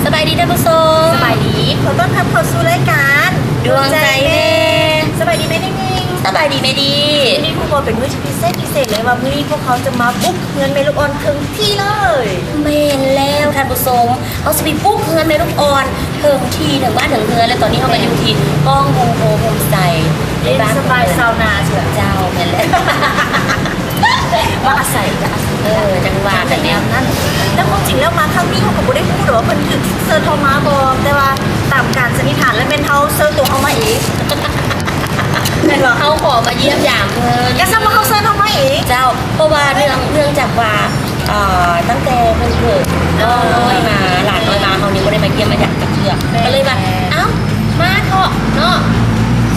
ສະບາຍດີທ່ານຜູ້ຊົມ ສະບາຍດີ ຂໍຕ້ອນຮັບເຂົ້າສູ່ລາຍການ ດວງໃຈແມ່ ດວງໃຈແມ່ ສະບາຍດີແມ່ນິງ ສະບາຍດີແມ່ດີ ມື້ນີ້ຖືວ່າເປັນມື້ທີ່ພິເສດ ພິເສດເລີຍ ວ່າມື້ນີ້ພວກເຮົາຈະມາບຸກເຮືອນແມ່ລູກອ່ອນເຖິງທີ່ເລີຍ. ແມ່ນແລ້ວທ່ານຜູ້ຊົມ ເຮົາຊິໄປບຸກເຮືອນແມ່ລູກອ່ອນເຖິງທີ່ເຖິງບ້ານເຖິງເຮືອນ ແລະ ຕອນນີ້ເຮົາກໍຢູ່ທີ່ກ້ອງໂຮມໂຮມໃສ ເຢັນສະບາຍຊາວນາເທື່ອ ເຈົ້າ ແມ່ນແລ້ວ ມາອາໄສ ມາອາໄສ ເອີ ຈັ່ງວ່າກັນແນວນັ້ນ. ແຕ່ຄວາມຈິງແລ້ວມາຄັ້ງນີ້ເຮົາກໍບໍ່ໄດ້ຮູ້ດອກວ່າເພິ່ນຖືກເຊີນເຮົາມາບໍ່ ແຕ່ວ່າຕາມການສັນນິຖານແລ້ວແມ່ນເຮົາເຊີນຕົວເຮົາມາເອງ ແມ່ນບໍ່? ເຮົາຂໍມາຢ້ຽມຢາມເພິ່ນ ກໍຊ້ຳວ່າເຮົາເຊີນເຮົາມາເອງ ເຈົ້າ ເພາະວ່າເນື່ອງ ເນື່ອງຈາກວ່າ ເອີ ຕັ້ງແຕ່ເພິ່ນເກີດນ້ອງນ້ອຍມາ ຫຼານນ້ອຍມາ ເຮົານີ້ບໍ່ໄດ້ມາຢ້ຽມມາຢາມຈັກເທື່ອ ກໍເລີຍວ່າ ເອົ້າ ມາເຖາະເນາະ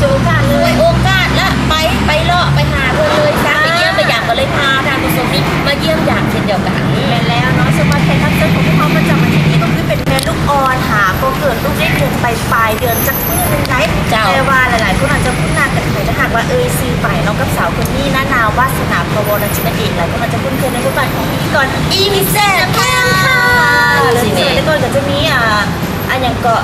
ສວຍໂອກາດເລີຍ ສວຍໂອກາດລະ ໄປ ໄປເລາະ ໄປຫາເພິ່ນເລີຍຊະ ໄປຢ້ຽມໄປຢາມ ກໍເລີຍພາທ່ານຜູ້ຊົມນີ້ມາຢ້ຽມຢາມເຊັ່ນດຽວກັນ. ແມ່ນແລ້ວເນາະ ເຊິ່ງວ່າແຂກຮັບເຊີນຂອງພວກເຮົາປະຈຳອາທິດນີ້ກໍຄືເປັນແມ່ລູກອ່ອນ ຫາບໍ່ເກີດລູກໄດ້ ເດືອນປາຍໆ ເດືອນຈັກມື້ໜຶ່ງໃດ໋ ເຈົ້າ ແຕ່ວ່າຫຼາຍໆຄົນອາດຈະຄຸ້ນໜ້າກັນໄປ ຖ້າຫາກວ່າເອີ່ຍຊື່ໄປເນາະ ກັບສາວຄົນນີ້ ນານາ ວາສະໜາ ພາວອນ ຈິນນະເດດ ຫຼາຍຄົນອາດຈະຄຸ້ນເຄີຍໃນບົດບາດຂອງພິທີກອນ ອີ່ແຊບ ແຊບ ແຊບ ແຊບ ແຕ່ກ່ອນກໍຈະມີ ອ່າ ອັນຫຍັງເກາະ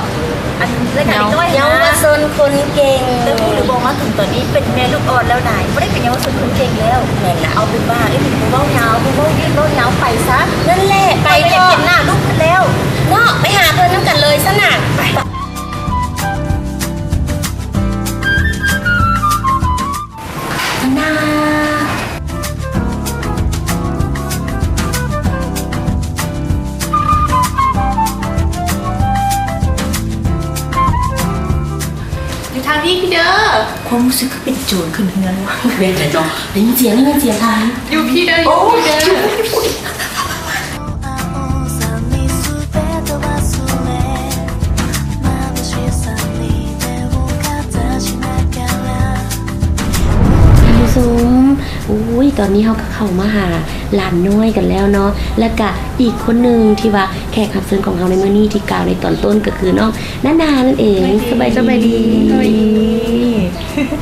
ອັນລາຍການເດັກນ້ອຍ ເຍົາວະຊົນຄົນເກັ່ງ ແຕ່ຮູ້ຫຼືບໍ່ ມາເຖິງຕອນນີ້ເປັນແມ່ລູກອ່ອນແລ້ວນາຍ ບໍ່ໄດ້ເປັນເຍົາວະຊົນຄົນເກັ່ງແລ້ວ. ແມ່ນລະ ເອົາເປັນວ່າ ເອີຍ ບໍ່ເວົ້າຍາວ ບໍ່ເວົ້າຍືດເວົ້າຍາວ ໄປຊະ ນັ້ນແຫຼະ ໄປເຖາະ ເຫັນໜ້າລູກເພິ່ນແລ້ວເນາະ ໄປຫາເພິ່ນນຳກັນເລີຍຊັ້ນນະ ໄປ. ຢູ່ທາງພີ້ເດີ ຄວາມຮູ້ສຶກຄືເປັນໂຈນຂຶ້ນເຮືອນວ່າ ແມ່ນແຫຼະເນາະ ໄດ້ຍິນສຽງ ໄດ້ຍິນສຽງທາງ ຢູ່ພີ້ເດີ ຢູ່ພີ້ເດີ. ທ່ານຜູ້ຊົມ ໂອ້ຍ ຕອນນີ້ເຮົາກໍເຂົ້າມາຫາຫຼານນ້ອຍກັນແລ້ວເນາະ ແລ້ວກະອີກຄົນໜຶ່ງທີ່ວ່າແຂກຮັບເຊີນຂອງເຮົາໃນມື້ນີ້ທີ່ກ່າວໃນຕອນຕົ້ນກໍຄືນ້ອງນານານັ້ນເອງ. ສະບາຍດີ ສະບາຍດີ ສະບາຍດີ.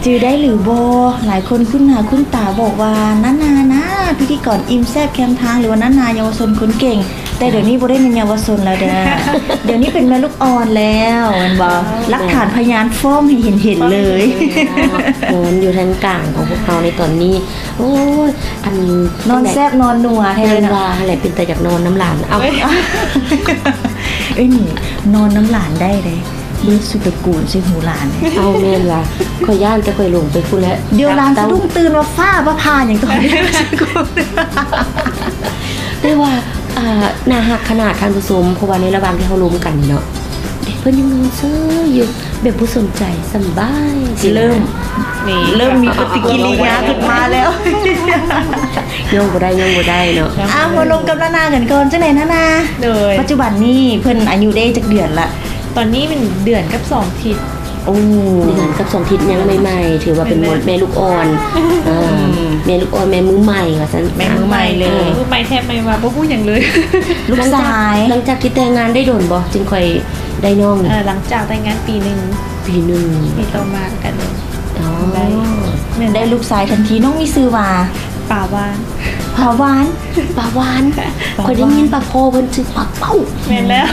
ຈື່ໄດ້ຫຼືບໍ່? ຫຼາຍຄົນຄຸ້ນໜ້າຄຸ້ນຕາ ບອກວ່າ ນານານາ ພິທີກອນອີ່ມແຊບແຄມທາງ ຫຼືວ່າ ນານາ ເຍົາວະຊົນຄົນເກັ່ງ. ແຕ່ດຽວນີ້ບໍ່ໄດ້ແມ່ນເຍົາວະຊົນແລ້ວເດີ ດຽວນີ້ເປັນແມ່ລູກອ່ອນແລ້ວ ແມ່ນບໍ່? ຫຼັກຖານພະຍານຟ້ອງໃຫ້ເຫັນໆເລີຍ ນອນຢູ່ທາງກາງຂອງພວກເຮົາໃນຕອນນີ້. ໂອ້ຍ ອັນ ນອນແຊບນອນນົວແທ້ເລີຍເນາະ ວ່າຫັ້ນແຫຼະ ເປັນຕາຢາກນອນນຳຫຼານ. ເອົ້າ ເອີຍ ນອນນຳຫຼານໄດ້ເດ້. ເບິດສຸດຕະກູນໃສ່ຫູຫຼານ. ເອົາ ແມ່ນລະ ຂ້ອຍຢ້ານແຕ່ຂ້ອຍຫຼົງໄປພຸ້ນແຫຼະ ດຽວຫຼານສະດຸ້ງຕື່ນວ່າຟ້າວ່າຜ່າຫຍັງຕອນນີ້. ແຕ່ວ່າ ອ່າ ໜ້າຮັກຂະໜາດທ່ານຜູ້ຊົມ ເພາະວ່າໃນລະຫວ່າງທີ່ເຮົາລົມກັນນີ້ເນາະ ເດ ເພິ່ນຍັງນອນເຊີຍຢູ່ ແບບບໍ່ສົນໃຈ ສຳບາຍ. ເລີ່ມ ນີ້ ເລີ່ມມີປະຕິກິລິຍາຂຶ້ນມາແລ້ວ. ຍ້ອງບໍ່ໄດ້ ຍ້ອງບໍ່ໄດ້ເນາະ. ອ່າ ມາລົມກັບນານາກັນກ່ອນ. ຈັ່ງໃດນານາ? ໂດຍ ປັດຈຸບັນນີ້ເພິ່ນອາຍຸໄດ້ຈັກເດືອນລະ? ຕອນນີ້ເປັນເດືອນກັບສອງທິດ. ໂອ້ ເດືອນກັບສອງທິດ ຍັງໃໝ່ໆ ຖືວ່າເປັນ ແມ່ນແຫຼະ ແມ່ລູກອ່ອນ. ເອີ ອືມ ແມ່ລູກອ່ອນ ແມ່ມືໃໝ່ວ່າຊັ້ນ ແມ່ມືໃໝ່ເລີຍ. ເອີ ມືໃໝ່ແທບໃໝ່ວ່າບໍ່ຮູ້ຫຍັງເລີຍ. ລູກຊາຍ ຫຼັງຈາກ ຫຼັງຈາກທີ່ແຕ່ງງານໄດ້ດົນບໍ່ ຈຶ່ງຄ່ອຍໄດ້ນ້ອງ? ເອີ ຫຼັງຈາກແຕ່ງງານປີໜຶ່ງ. ປີໜຶ່ງ ປີຕໍ່ມາກໍໄດ້. ອໍ ໄດ້ ແມ່ນ ໄດ້ລູກຊາຍທັນທີ. ນ້ອງມີຊື່ວ່າ? ປາວານ. ປາວານ? ປາວານ? ປາວານ ຂ້ອຍໄດ້ຍິນປາພໍ່ເພິ່ນຊື່ປາເປົ້າ. ແມ່ນແລ້ວ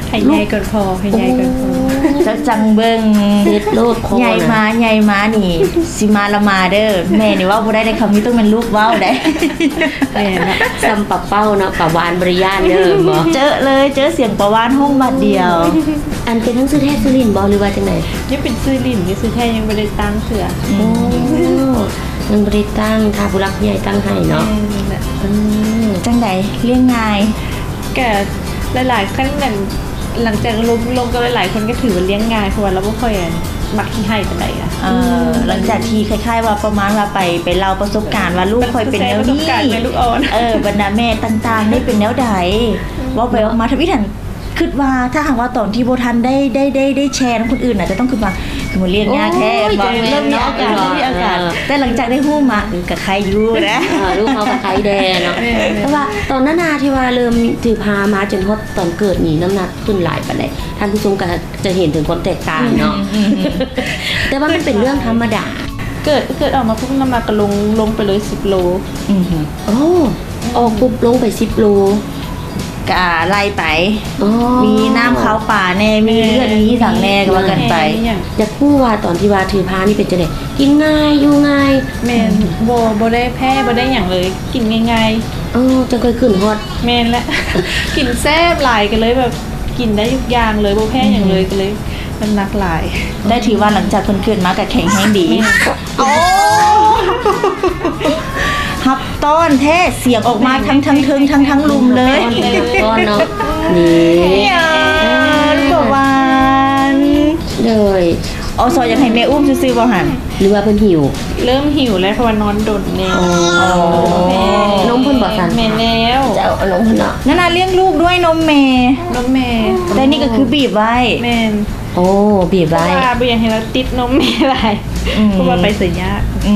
ໃຫ້ໃຫຍ່ກ່ອນພໍ່ ໃຫ້ໃຫຍ່ກ່ອນພໍ່. ໂອ້ ເຈົ້າຈັ່ງເບິ່ງ ເດັດໂລດ ໃຫຍ່ມາ ໃຫຍ່ມານີ້ຊິມາລະມາເດີ້. ແມ່ນີ້ເວົ້າບໍ່ໄດ້ເດ້ ຄຳນີ້ຕ້ອງແມ່ນລູກເວົ້າໄດ໋. ແມ່ນລະ ສ່ຳປາເປົ້າເນາະ ປາວານບໍ່ໄດ້ຢ້ານເດີ້. ເຈີເລີຍ ເຈີສຽງປາວານຮ້ອງບາດດຽວ. ອັນເປັນທັງຊື່ແທ້ຊື່ຫຼິ້ນບໍ່ ຫຼືວ່າຈັ່ງໃດ? ຍັງເປັນຊື່ຫຼິ້ນ ຊື່ແທ້ຍັງບໍ່ໄດ້ຕັ້ງເທື່ອ. ໂອ້ ຍັງບໍ່ໄດ້ຕັ້ງ ຖ້າຜູ້ຫຼັກຜູ້ໃຫຍ່ຕັ້ງໃຫ້ເນາະ. ແມ່ນແຫຼະ. ອືມ ຈັ່ງໃດ ລ້ຽງງ່າຍ? ກະຫຼາຍໆ ຄັນແມ່ນ ຫຼັງຈາກລົມ ລົມກັບຫຼາຍໆຄົນກໍຖືວ່າລ້ຽງງ່າຍ ເພາະວ່າລາວບໍ່ຄ່ອຍ ອັນ ມັກຂີ້ໄຫ້ປານໃດອະ. ເອີ ອືມ ຫຼັງຈາກທີ່ຄ້າຍໆວ່າ ປະມານວ່າໄປ ໄປເລົ່າປະສົບການວ່າ ລູກຂ້ອຍເປັນແນວນີ້ ເອີ ບັນດາແມ່ຕ່າງໆນີ້ເປັນແນວໃດ ອືມ ເວົ້າໄປເວົ້າມາ ທຳອິດຫັ້ນ ຄິດວ່າຖ້າຫາກວ່າຕອນທີ່ບໍ່ທັນໄດ້ ໄດ້ ໄດ້ ໄດ້ແຊນຳຄົນອື່ນນະ ຈະຕ້ອງຄິດວ່າ ຄືມັນລ້ຽງຍາກແທ້ ໂອ້ຍ ບໍ່ແມ່ນ ຈະເລີ່ມມີອາການ ເນາະ ມີອາການ ເອີ ແຕ່ຫຼັງຈາກໄດ້ຮູ້ມາ ອືມ ກໍໄຄຢູ່ນະ. ເອີ ລູກເຮົາກໍໄຄແດ່ເນາະ. ແມ່ນໆ ແຕ່ວ່າຕອນນັ້ນນະ ທີ່ວ່າເລີ່ມຖືພາມາຈົນຮອດຕອນເກີດນີ້ ນ້ຳໜັກຂຶ້ນຫຼາຍປານໃດ? ທ່ານຜູ້ຊົມກໍຈະເຫັນເຖິງຄວາມແຕກຕ່າງເນາະ. ອືມໆ ແຕ່ວ່າມັນເປັນເລື່ອງທຳມະດາ. ເກີດ ເກີດອອກມາປຸບ ນ້ຳໜັກກໍລົງ ລົງໄປເລີຍສິບໂລ. ອືມ ໂອ້ ອອກປຸບລົງໄປສິບໂລ ກະໄລ່ໄປ. ອໍ ມີນ້ຳຄາວປາແດ່ ມີເລືອດ ມີຫຍັງແດ່ ກໍວ່າກັນໄປ. ຢາກຮູ້ວ່າຕອນທີ່ວ່າຖືພານີ້ເປັນຈັ່ງໃດ? ກິນງ່າຍ ຢູ່ງ່າຍ? ແມ່ນ ອືມ ບໍ່ ບໍ່ໄດ້ແພ້ ບໍ່ໄດ້ຫຍັງເລີຍ ກິນງ່າຍໆ. ເອີ ຈັ່ງຄ່ອຍຂຶ້ນຮອດ. ແມ່ນແຫຼະ ກິນແຊບຫຼາຍ ກໍເລີຍແບບກິນໄດ້ທຸກຢ່າງເລີຍ ບໍ່ແພ້ຫຍັງເລີຍ ອືມ ກໍເລີຍນ້ຳໜັກຫຼາຍ. ແຕ່ຖືວ່າຫຼັງຈາກເພິ່ນເກີດມາກໍແຂງແຮງດີ. ແມ່ນ ໂອ້ ຮັບຕ້ອນແທ້ ສຽງອອກມາທັງ ທັງເທິງ ທັງ ທັງລຸ່ມເລີຍ. ຮັບຕ້ອນເນາະ ນີ້ ບອກວ່າ ເລີຍ ອໍ ຊອຍຢາກໃຫ້ແມ່ອຸ້ມຊື່ໆບໍ່ຫັ້ນ ຫຼືວ່າເພິ່ນຫິວ? ເລີ່ມຫິວແລ້ວ ເພາະວ່ານອນດົນແນ່. ອໍ ແມ່ ນົມເພິ່ນບໍ່ຊັ້ນ? ແມ່ນແລ້ວ ເຈົ້າ ເອົານົມເພິ່ນເນາະ. ນານາລ້ຽງລູກດ້ວຍນົມແມ່. ນົມແມ່ ແຕ່ນີ້ກໍຄືບີບໄວ້. ແມ່ນ ໂອ້ ບີບໄວ້ ເພາະວ່າບໍ່ຢາກໃຫ້ລາວຕິດນົມແມ່ຫຼາຍ. ອືມ ເພາະວ່າໄປໃສຍາກ. ອື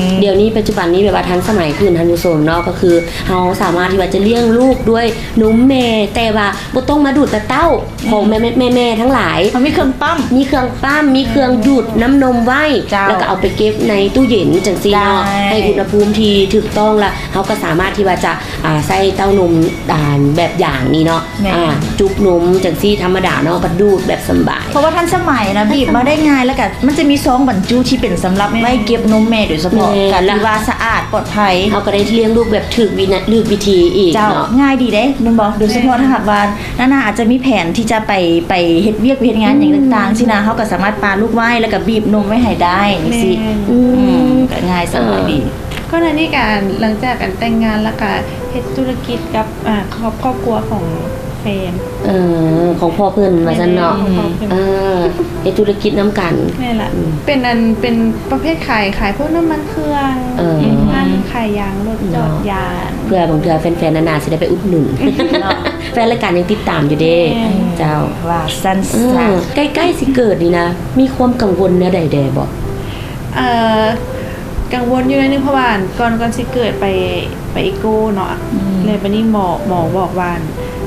ມ ດຽວນີ້ປັດຈຸບັນນີ້ແບບວ່າທັນສະໄໝຂຶ້ນ ທ່ານຜູ້ຊົມເນາະ ກໍຄືເຮົາສາມາດທີ່ວ່າຈະລ້ຽງລູກດ້ວຍນົມແມ່ ແຕ່ວ່າບໍ່ຕ້ອງມາດູດແຕ່ເຕົ້າ ອືມ ຂອງແມ່ໆ ແມ່ໆ ທັງຫຼາຍ ເຮົາມີເຄື່ອງປ້ຳ ມີເຄື່ອງປ້ຳ ມີເຄື່ອງດູດນ້ຳນົມໄວ້ ເຈົ້າ ແລ້ວກໍເອົາໄປເກັບໃນຕູ້ເຢັນຈັ່ງຊີ້ເນາະ ໄດ້ ໃຫ້ອຸນຫະພູມທີ່ຖືກຕ້ອງ ລະເຮົາກໍສາມາດທີ່ວ່າຈະ ອ່າ ໃຊ້ເຕົ້ານົມ ອ່າ ແບບຢາງນີ້ເນາະ ແມ່ນ ອ່າ ຈຸບນົມຈັ່ງຊີ້ທຳມະດາເນາະ ກໍດູດແບບສຳບາຍ ເພາະວ່າທັນສະໄໝນະ ບີບມາໄດ້ງ່າຍ ແລ້ວກໍມັນຈະມີຊອງບັນຈຸທີ່ເປັນສຳລັບ ແມ່ນ ໄວ້ເກັບນົມແມ່ໂດຍສະເພາະ ແມ່ນ ກໍຖືວ່າສະອາດປອດໄພ ເຮົາກໍໄດ້ລ້ຽງລູກແບບຖືກວິນະ ຖືກວິທີອີກ ເຈົ້າ ເນາະ ງ່າຍດີເດ້ ແມ່ນບໍ່? ໂດຍສະເພາະ ໂດຍ ຖ້າຫາກວ່ານານາອາດຈະມີແຜນທີ່ຈະໄປ ໄປເຮັດວຽກໄປເຮັດງານຫຍັງຕ່າງໆ ອືມ ຊີ້ນະ ເຮົາກໍສາມາດປາລູກໄວ້ ແລ້ວກໍບີບນົມໄວ້ໃຫ້ໄດ້ຈັ່ງຊີ້ ແມ່ນ ອືມ ອືມ ກໍງ່າຍສະບາຍດີ. ເອີ ກ່ອນໜ້ານີ້ກະ ຫຼັງຈາກ ອັນ ແຕ່ງງານແລ້ວກະເຮັດທຸລະກິດກັບ ອ່າ ຄອບ ຄອບຄົວຂອງແຟນ ເອີ ຂອງພໍ່ເພິ່ນວ່າຊັ້ນເນາະ ແມ່ນໆ ຂອງພໍ່ເພິ່ນ ເອີ ເຮັດທຸລະກິດນຳກັນ ແມ່ນລະ ອືມ ເປັນ ອັນ ເປັນປະເພດຂາຍ ຂາຍພວກນ້ຳມັນເຄື່ອງ ເອີ ຮ້ານຂາຍຢາງລົດ ເນາະ ຈອດຢາງ ເພື່ອບາງເທື່ອແຟນໆ ນານາຊິໄດ້ໄປອຸດໜູນເນາະ ແຟນລາຍການຍັງຕິດຕາມຢູ່ເດ້ ແມ່ນ ເຈົ້າ ວ່າຊັ້ນຊະ ເອີ ໃກ້ໆ ຊິເກີດນີ້ນະ ມີຄວາມກັງວົນແນວໃດແດ່ບໍ່? ເອີ ກັງວົນຢູ່ໜ້ອຍໜຶ່ງ ເພາະວ່າກ່ອນ ກ່ອນຊິເກີດໄປ ໄປເອໂກເນາະ ອືມ ແລ້ວບາດນີ້ໝໍ ໝໍບອກວ່າ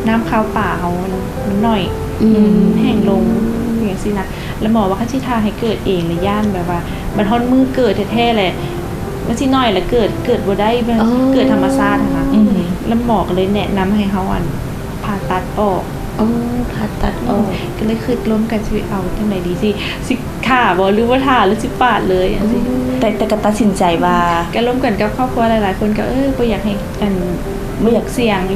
ນ້ຳຄາວປາເຮົາມັນ ມັນໜ້ອຍ ອືມ ມັນແຫ້ງລົງ ອືມ ຈັ່ງຊີ້ນະ ແລ້ວໝໍວ່າຄັນຊິຖ້າໃຫ້ເກີດເອງລະຢ້ານແບບວ່າ ບັດຮອດມື້ເກີດແທ້ໆ ແຫຼະ ມັນຊິໜ້ອຍລະເກີດ ເກີດບໍ່ໄດ້ ມັນ ເອີ ເກີດທຳມະຊາດຫັ້ນນະ ອືມ ແລ້ວໝໍກໍເລີຍແນະນຳໃຫ້ເຮົາ ອັນ ຜ່າຕັດອອກ ອໍ ຜ່າຕັດອອກ ກໍເລີຍຄິດລົມກັນຊິເອົາຈັ່ງໃດດີ ຊິ ຊິຖ້າບໍ່ ຫຼືບໍ່ຖ້າ ຫຼືຊິປາດເລີຍ ອືມ ຈັ່ງຊີ້ ແຕ່ ແຕ່ກໍຕັດສິນໃຈວ່າ ກໍລົມກັນກັບຄອບຄົວຫຼາຍໆຄົນ ກໍ ເອີ ບໍ່ຢາກໃຫ້ ອັນ ບໍ່ຢາກສ່ຽງ ເອີ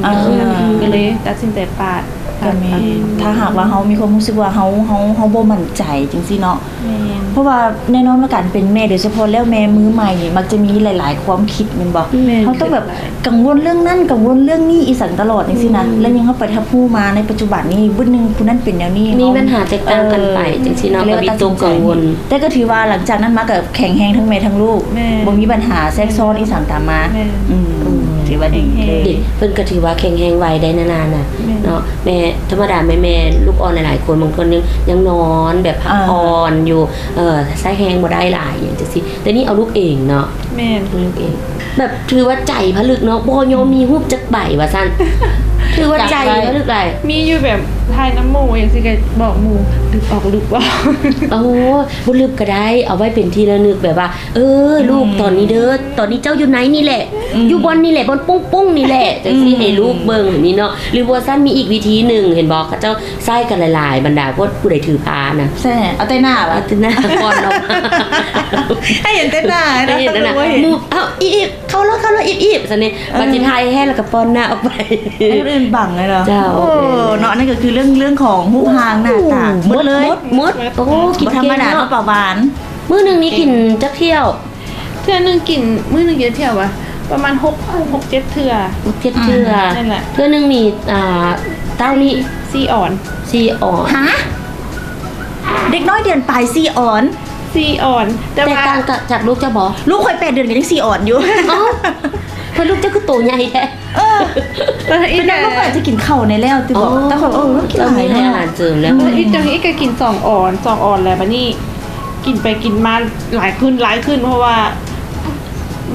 ກໍເລີຍຕັດສິນໃຈປາດ ກໍແມ່ນ ຖ້າຫາກວ່າເຮົາມີຄວາມຮູ້ສຶກວ່າເຮົາ ເຮົາ ເຮົາບໍ່ໝັ້ນໃຈຈັ່ງຊີ້ເນາະ ແມ່ນ ເພາະວ່າແນ່ນອນວ່າການເປັນແມ່ ໂດຍສະເພາະແລ້ວແມ່ມືໃໝ່ນີ້ ມັກຈະມີຫຼາຍໆຄວາມຄິດແມ່ນບໍ່? ແມ່ນ ເຮົາຕ້ອງແບບ ຄິດຫຼາຍ ກັງວົນເລື່ອງນັ້ນ ກັງວົນເລື່ອງນີ້ອີ່ສັງຕະຫຼອດຈັ່ງຊີ້ນະ ອືມ ແລ້ວຍິ່ງເຮົາໄປຮັບຮູ້ມາໃນປັດຈຸບັນນີ້ ບຶດໜຶ່ງຜູ້ນັ້ນເປັນແນວນີ້ ມີບັນຫາແຕກຕ່າງກັນໄປຈັ່ງຊີ້ເນາະ ກໍວິຕົກກັງວົນ ແຕ່ກໍຖືວ່າຫຼັງຈາກນັ້ນມາກໍແຂງແຮງທັງແມ່ທັງລູກ ແມ່ນ ບໍ່ມີບັນຫາແຊກຊ້ອນອີ່ສັງຕາມມາ ແມ່ນ ອືມ ອືມ ຖືວ່າດີເລີຍ ເດ້ ເພິ່ນກໍຖືວ່າແຂງແຮງໄວໄດ໋ນານານະ ແມ່ນ ເນາະ ແມ່ ທຳມະດາແມ່ໆ ລູກອ່ອນຫຼາຍໆຄົນ ບາງຄົນຍັງ ຍັງນອນແບບພັກ ອ່າ ຜ່ອນຢູ່ ເອີ ໃຊ້ແຮງບໍ່ໄດ້ຫຼາຍຫຍັງຈັ່ງຊີ້ ແຕ່ນີ້ເອົາລູກເອງເນາະ ແມ່ນ ເອົາລູກເອງ ແບບຖືວ່າໃຈຜະລຶກເນາະ ບໍ່ຍອມມີຮູບຈັກໃບວ່າຊັ້ນ ຖືວ່າໃຈຜະລຶກຫຼາຍ ມີຢູ່ແບບຖ່າຍນຳໝູ່ຈັ່ງຊີ້ ກໍບອກໝູ່ ລຶບອອກ ລຶບອອກ ໂອ້ ບໍ່ລຶບກໍໄດ້ ເອົາໄວ້ເປັນທີ່ລະນຶກ ແບບວ່າ ເອີ ອືມ ລູກ ຕອນນີ້ເດີ ຕອນນີ້ເຈົ້າຢູ່ໃນນີ້ແຫຼະ ອືມ ຢູ່ບ່ອນນີ້ແຫຼະ ບ່ອນປຸ້ງໆນີ້ແຫຼະ ອືມ ຈັ່ງຊີ້ໃຫ້ລູກເບິ່ງນີ້ເນາະ ຫຼືບໍ່ຊັ້ນມີອີກວິທີໜຶ່ງ ເຫັນບໍ່ ເຂົາເຈົ້າໃຊ້ກັນຫຼາຍໆ ບັນດາພວກຜູ້ໃດຖືພານະ ໃຊ່ ເອົາແຕ່ໜ້າຫວາ ເອົາແຕ່ໜ້າກ່ອນເນາະ ໃຫ້ເຫັນແຕ່ໜ້າ ໃຫ້ເຫັນແຕ່ໜ້າ ໝູ່ ເອົາ ອີບໆ ເຂົ້າລົດ ເຂົ້າລົດ ອີບໆ ຊັ້ນນີ້ ເອີ ບາດຊິຖ່າຍແຮງແລ້ວກໍປ້ອນໜ້າອອກໄປ ໃຫ້ຄົນອື່ນບັງເລີຍເນາະ ເຈົ້າ ໂອ້ ເນາະ ອັນນັ້ນກໍຄືເລື່ອງ ເລື່ອງຂອງຮູບຮ່າງໜ້າຕາ ໝົດເລີຍ ໝົດ ໝົດ ໂອ້ ກິນເກັ່ງເນາະ ປາຫວານ ມື້ໜຶ່ງນີ້ກິນຈັກຖ້ຽວ? ເທື່ອໜຶ່ງກິນ ມື້ໜຶ່ງກິນຈັກຖ້ຽວຫວາ? ປະມານຫົກ ຫົກເຈັດເທື່ອ ຫົກເຈັດເທື່ອ ອືມ ນັ້ນແຫຼະ ເທື່ອໜຶ່ງນີ້ ອ່າ ເຕົ້ານີ້ ສີ່ອອນ ສີ່ອອນ ຮະ? ເດັກນ້ອຍເດືອນປາຍສີ່ອອນ ສີ່ອອນ ແຕ່ວ່າ ແຕກຕ່າງຈາກ ຈາກລູກເຈົ້າບໍ່? ລູກຂ້ອຍແປດເດືອນກໍຍັງສີ່ອອນຢູ່ ເອົ້າ ເພິ່ນລູກເຈົ້າຄືໂຕໃຫຍ່ແທ້ ເອີ ເປັນຫຍັງລູກຂ້ອຍຈະກິນເຂົ້າແດ່ແລ້ວຕິບໍ? ອໍ ແຕ່ຂ້ອຍ ເອີ ກິນຫຼາຍເນາະ ເຈົ້າມີໃຫ້ອາຫານເສີມແລ້ວ ອືມ ອີກຈັ່ງອີກກໍກິນສອງອອນ ສອງອອນແລ້ວ ບາດນີ້ກິນໄປກິນມາຫຼາຍຂຶ້ນ ຫຼາຍຂຶ້ນ ເພາະວ່າ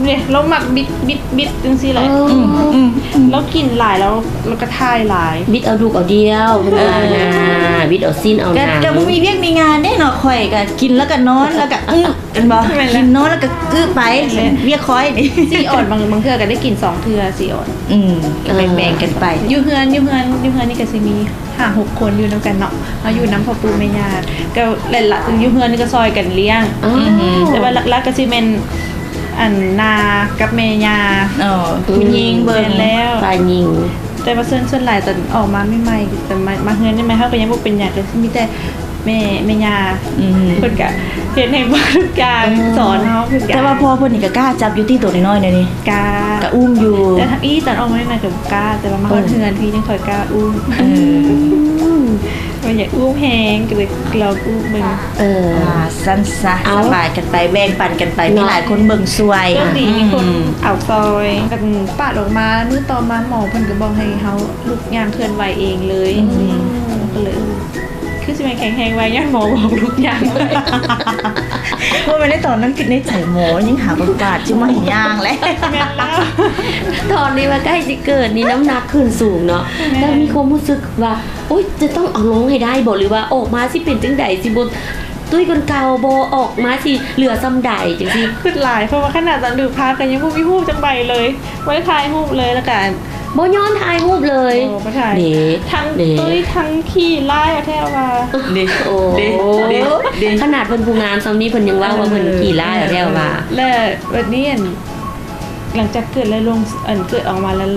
ເດ້ ລາວມັກບິດ ບິດ ບິດຈັ່ງຊີ້ແຫຼະ ເອີ ອືມ ອືມ ອືມ ລາວກິນຫຼາຍແລ້ວ ລາວກໍຖ່າຍຫຼາຍ ບິດເອົາດູກເອົາດ່ຽວ ເອີ ເພິ່ນວ່ານະ ບິດເອົາຊີ້ນເອົາໜັງ ກໍບໍ່ມີວຽກມີງານເດ້ເນາະ ຂ້ອຍກໍກິນແລ້ວກໍນອນ ແລ້ວກໍ ອື ແມ່ນບໍ່? ແມ່ນແລ້ວ ກິນນອນແລ້ວກໍອືໄປ ແມ່ນແລ້ວ ວຽກຂ້ອຍນີ້ ສີ່ອອນ ບາງ ບາງເທື່ອກໍໄດ້ກິນສອງເທື່ອ ສີ່ອອນ ອືມ ກໍແບ່ງໆກັນໄປ ອ່າ ຢູ່ເຮືອນ ຢູ່ເຮືອນ ຢູ່ເຮືອນນີ້ກໍຊິມີຫ້າຫົກຄົນຢູ່ນຳກັນເນາະ ເຮົາຢູ່ນຳພໍ່ປູ່ແມ່ຍ່າ ກໍຫຼາຍໆ ຢູ່ເຮືອນນີ້ກໍຊ່ອຍກັນລ້ຽງ ອໍ ແຕ່ວ່າຫຼັກໆກໍຊິແມ່ນ ອັນ ນ້າກັບແມ່ຍ່າ ເອີ ຜູ້ຍິງເບິ່ງ ແມ່ນແລ້ວ ຝ່າຍຍິງ ແຕ່ວ່າສ່ວນ ສ່ວນຫຼາຍຕອນອອກມາໃໝ່ໆ ຕອນມາ ມາເຮືອນໃໝ່ໆ ເຮົາກໍຍັງບໍ່ເປັນຫຍັງ ກໍມີແຕ່ ແມ່ ແມ່ຍ່າ ອືມ ເພິ່ນກະເຮັດໃຫ້ເບິດທຸກຢ່າງ ເອີ ສອນເຮົາ ເພິ່ນກະ ແຕ່ວ່າພໍ່ເພິ່ນນີ້ກະກ້າຈັບຢູ່ຕິ ໂຕນ້ອຍໆແນວນີ້ ກ້າ ກະອຸ້ມຢູ່ ແຕ່ທັງອີ່ຕອນອອກມາໃໝ່ໆກະບໍ່ກ້າ ແຕ່ວ່າມາຮອດ ໂອ້ ເຮືອນພີ້ຈັ່ງຄ່ອຍກ້າອຸ້ມ ເອີ ມັນຢາກອຸ້ມແຮງ ກະເລີຍລອງອຸ້ມເບິ່ງ ເອີ ວ່າຊັ້ນຊະ ເອົ້າ ສະບາຍກັນໄປ ແບ່ງປັນກັນໄປ ເນາະ ມີຫຼາຍຄົນເບິ່ງຊ່ວຍ ໂຊກດີມີຄົນ ອືມ ເອົາຊ່ອຍ ກັນປາດອອກມາ ມື້ຕໍ່ມາໝໍເພິ່ນກະບອກໃຫ້ເຮົາລຸກຍ່າງເຄື່ອນໄຫວເອງເລີຍ ອືມ ກະເລີຍ ຄືຊິແມ່ນແຂງແຮງໄວ ຍ້ອນໝໍບອກລຸກຍ່າງໄວ ບໍ່ແມ່ນໃນຕອນນັ້ນຄິດໃນໃຈ ໝໍຍິ່ງຫາບົດບາດຊິມາໃຫ້ຍ່າງແຫຼະ ແມ່ນແລ້ວ ຕອນນີ້ວ່າໃກ້ຊິເກີດນີ້ ນ້ຳໜັກຂຶ້ນສູງເນາະ ແມ່ນ ແລ້ວມີຄວາມຮູ້ສຶກວ່າ ໂອ້ຍ ຈະຕ້ອງເອົາລົງໃຫ້ໄດ້ບໍ່ ຫຼືວ່າອອກມາຊິເປັນຈັ່ງໃດ ຊິບໍ່ຕຸ້ຍກວ່າເກົ່າບໍ່ ອອກມາຊິເຫຼືອສ່ຳໃດ ຈັ່ງຊີ້ ຄິດຫຼາຍ ເພາະວ່າຂະໜາດຕອນຖືພານກໍຍັງບໍ່ມີຮູບຈັກໃບເລີຍ ບໍ່ໄດ້ຖ່າຍຮູບເລີຍ ແລ້ວກໍ ບໍ່ຍອມຖ່າຍຮູບເລີຍ ບໍ່ ບໍ່ຖ່າຍ ເດ້ ທັງ ເດ້ ຕຸ້ຍທັງຂີ້ຮ້າຍ ເອົາແທ້ວ່າ ເດ້ ໂອ້ ເດ້ ເດ້ ເດ້ ຂະໜາດເພິ່ນຜູ້ງາມສ່ຳນີ້ ເພິ່ນຍັງເວົ້າວ່າ ເອີ ເພິ່ນຂີ້ຮ້າຍ ເອົາແທ້ວ່າ ແລ້ວບັດນີ້ ອັນ ຫຼັງຈາກເກີດແລ້ວລົງ ອັນ ເກີດອອກມາແລ້ວ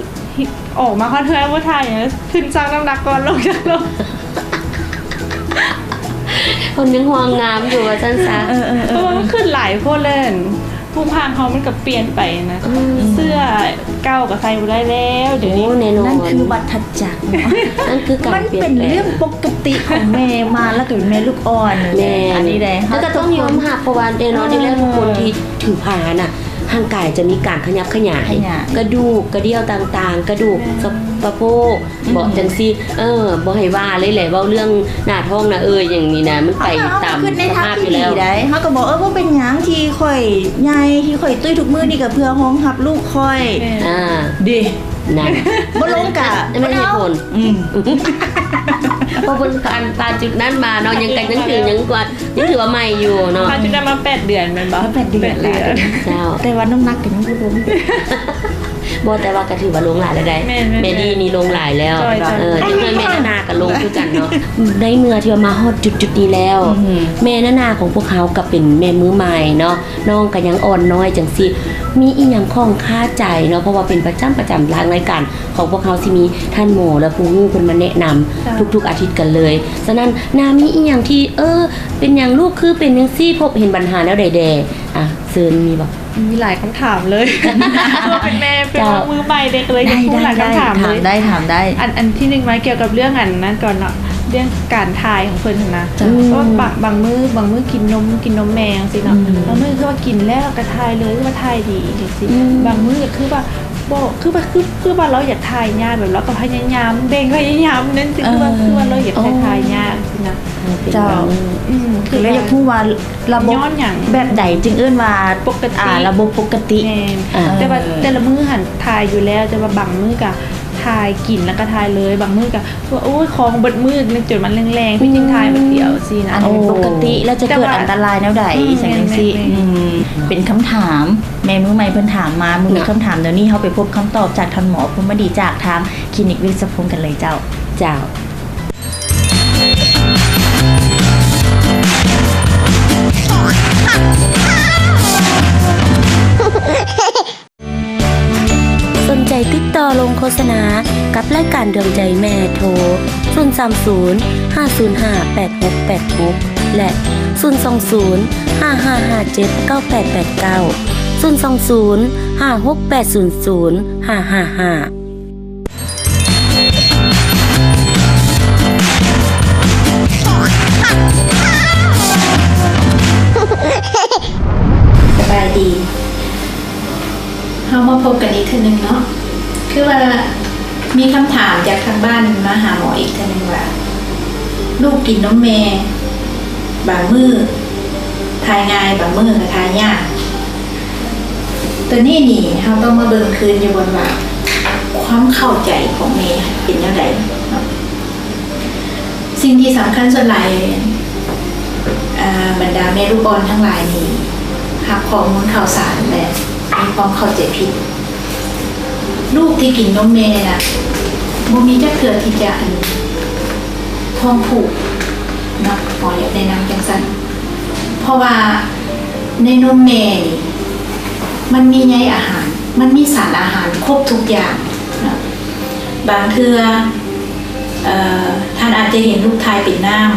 ອອກມາຮອດເຮືອນບໍ່ຖ່າຍຫຍັງ ຂຶ້ນຊັ່ງນ້ຳໜັກກ່ອນ ລົງຈັ່ງລົງ ເພິ່ນຍັງຫ່ວງງາມຢູ່ວ່າຊັ້ນຊະ ເອີ ເອີ ເອີ ເພາະວ່າມັນຂຶ້ນຫຼາຍໂພດແລ້ວ ຮູບຮ່າງເຮົາມັນກໍປ່ຽນໄປນະ ອືມ ເສື້ອເກົ່າກໍໃສ່ບໍ່ໄດ້ແລ້ວ ດຽວນີ້ ໂອ້ ແນ່ນອນ ນັ້ນຄືວັດທະຈັກເນາະ ນັ້ນຄືການປ່ຽນແປງ ມັນເປັນເລື່ອງປົກກະຕິຂອງແມ່ມາ ແລ້ວກໍເປັນແມ່ລູກອ່ອນ ແມ່ນ ອັນນີ້ແຫຼະ ແຕ່ກໍຕ້ອງຍອມຮັບ ເພາະວ່າແນ່ນອນຢູ່ແລ້ວ ເອີ ທຸກຄົນທີ່ຖືພານະ ຮ່າງກາຍຈະມີການຂະຫຍັບຂະຫຍາຍ ຂະຫຍາຍ ກະດູກກະດ່ຽວຕ່າງໆ ກະດູກ ແມ່ນ ສະ ສະໂພກ ອືມ ເບາະຈັ່ງຊີ້ ເອີ ບໍ່ໃຫ້ວ່າເລີຍແຫຼະ ເວົ້າເລື່ອງໜ້າທ້ອງໜ້າເອີ່ຍຫຍັງນີ້ນະ ມັນໄປຕາມສະພາບຢູ່ແລ້ວ ເຮົາກໍບອກ ເອີ ບໍ່ເປັນຫຍັງທີ່ຂ້ອຍໃຫຍ່ ທີ່ຂ້ອຍຕຸ້ຍທຸກມື້ນີ້ກໍເພື່ອຮອງຮັບລູກຂ້ອຍ ແມ່ນ ອ່າ ເດ້ ນັ້ນ ບໍ່ລົງກະ ແມ່ນເຫດຜົນ ອືມ ເພາະເພິ່ນຜ່ານ ຜ່ານຈຸດນັ້ນມາເນາະ ຍັງກະ ຍັງຖື ຍັງກວ່າ ຍັງຖືວ່າໃໝ່ຢູ່ເນາະ ຜ່ານຈຸດນັ້ນມາແປດເດືອນແມ່ນບໍ່? ແປດເດືອນແລ້ວ ເຈົ້າ ແຕ່ວ່ານ້ຳໜັກກໍຍັງບໍ່ລົງ ເ ບໍ່ ແຕ່ວ່າກໍຖືວ່າລົງຫຼາຍແລ້ວໃດ໋ ແມ່ນໆໆ ແມ່ດີນີ້ລົງຫຼາຍແລ້ວ ເອີ ຈັກໜ້ອຍແມ່ນານາກໍລົງຄືກັນເນາະ ໃນເມື່ອທີ່ວ່າມາຮອດຈຸດໆນີ້ແລ້ວ ອືມ ແມ່ນານາຂອງພວກເຮົາກໍເປັນແມ່ມືໃໝ່ເນາະ ນ້ອງກໍຍັງອ່ອນນ້ອຍຈັ່ງຊີ້ ມີອີ່ຫຍັງຂ້ອງຄາໃຈເນາະ ເພາະວ່າເປັນປະຈຳ ປະຈຳທາງລາຍການຂອງພວກເຮົາຊິມີທ່ານໝໍ ແລະ ຜູ້ຮູ້ເພິ່ນມາແນະນຳ ເຈົ້າ ທຸກໆອາທິດກັນເລີຍ ສະນັ້ນ ນາມີອີ່ຫຍັງທີ່ ເອີ ເປັນຫຍັງລູກຄືເປັນຈັ່ງຊີ້ ພົບເຫັນບັນຫາແນວໃດແດ່? ອ່າ ເຊີນ ມີບໍ່? ມີຫຼາຍຄຳຖາມເລີຍ ເພາະວ່າເປັນແມ່ ເປັນ ເຈົ້າ ມືໃໝ່ເດ້ ກໍເລີຍຢາກຮູ້ຫຼາຍຄຳຖາມເລີຍ ຖາມໄດ້ ຖາມໄດ້ ອັນ ອັນທີໜຶ່ງມາກ່ຽວກັບເລື່ອງອັນນັ້ນກ່ອນເນາະ ເລື່ອງການຖ່າຍຂອງເພິ່ນຫັ້ນນະ ເຈົ້າ ອືມ ເພາະວ່າບາງ ບາງມື້ ບາງມື້ກິນນົມ ກິນນົມແມ່ຈັ່ງຊີ້ເນາະ ອືມ ບາງມື້ຄືວ່າກິນແລ້ວກໍຖ່າຍເລີຍ ຄືວ່າຖ່າຍດີຈັ່ງຊີ້ ອືມ ບາງມື້ກໍຄືວ່າບໍ່ ຄືວ່າ ຄື ຄືວ່າລາວຢາກຖ່າຍຍາກ ແບບລາວກໍພະຍາຍາມເບັ່ງ ພະຍາຍາມນັ້ນ ເອີ ຄືວ່າ ຄືວ່າລາວຢາກຖ່າຍ ໂອ້ ຖ່າຍຍາກຊີ້ນະ ເຈົ້າ ອືມ ກໍເລີຍຢາກຮູ້ວ່າລະບົບ ຍ້ອນຫຍັງ ແບບໃດຈຶ່ງເອີ້ນວ່າປົກກະຕິ ອ່າ ລະບົບປົກກະຕິ ແມ່ນ ອ່າ ແຕ່ວ່າແຕ່ລະມື້ຫັ້ນຖ່າຍຢູ່ແລ້ວ ແຕ່ວ່າບາງມື້ກໍຖ່າຍ ກິນແລ້ວກໍຖ່າຍເລີຍ ບາງມື້ກໍ ໂອ້ຍ ຄອງເບິດມື້ຈົນມັນແລງໆ ພີ່ຈຶ່ງຖ່າຍບາດດຽວຊີ້ນະ ອັນນີ້ປົກກະຕິ ແລ້ວຈະເກີດອັນຕະລາຍແນວໃດ ອີ່ຫຍັງຈັ່ງຊີ້ ອືມ ເປັນຄຳຖາມ ແມ່ມືໃໝ່ເພິ່ນຖາມມາ ບໍ່ມີຄຳຖາມ ດຽວນີ້ເຮົາໄປພົບຄຳຕອບຈາກທ່ານໝໍ ພົມມະດີ ຈາກທາງຄລີນິກເວຊສະພົງກັນເລີຍເຈົ້າ ເຈົ້າ. ສົນໃຈຕິດຕໍ່ລົງໂຄສະນາກັບລາຍການດວງໃຈແມ່ ໂທ ສູນສາມສູນ ຫ້າສູນຫ້າ ແປດຫົກແປດຫົກ ແລະ ສູນສອງສູນ ຫ້າຫ້າຫ້າເຈັດ ເກົ້າແປດແປດເກົ້າ ສູນສອງສູນ ຫ້າຫົກແປດສູນສູນ ຫ້າຫ້າຫ້າ. ສະບາຍດີ ເຮົາມາພົບກັນອີກເທື່ອໜຶ່ງເນາະ ຄືວ່າມີຄຳຖາມຈາກທາງບ້ານມາຫາໝໍອີກເທື່ອໜຶ່ງວ່າ ລູກກິນນົມແມ່ ບາງມື້ຖ່າຍງ່າຍ ບາງມື້ກໍຖ່າຍຍາກ ຕົວນີ້ນີ້ເຮົາຕ້ອງມາເບິ່ງຄືນຢູ່ບ່ອນວ່າ ຄວາມເຂົ້າໃຈຂອງແມ່ເປັນແນວໃດເນາະ ສິ່ງທີ່ສຳຄັນສ່ວນຫຼາຍ ອ່າ ບັນດາແມ່ລູກອ່ອນທັງຫຼາຍນີ້ ຮັບຂໍ້ມູນຂ່າວສານ ແລະ ມີຄວາມເຂົ້າໃຈຜິດ. ລູກທີ່ກິນນົມແມ່ນະ ບໍ່ມີຈັກເທື່ອທີ່ຈະ ອັນ ທ້ອງຜູກເນາະ ໝໍຢາກແນະນຳຈັ່ງຊັ້ນ ເພາະວ່າໃນນົມແມ່ນີ້ ມັນມີໃຍອາຫານ ມັນມີສານອາຫານຄົບທຸກຢ່າງເນາະ ບາງເທື່ອ ເອີ ທ່ານອາດຈະເຫັນລູກຖ່າຍເປັນນ້ຳ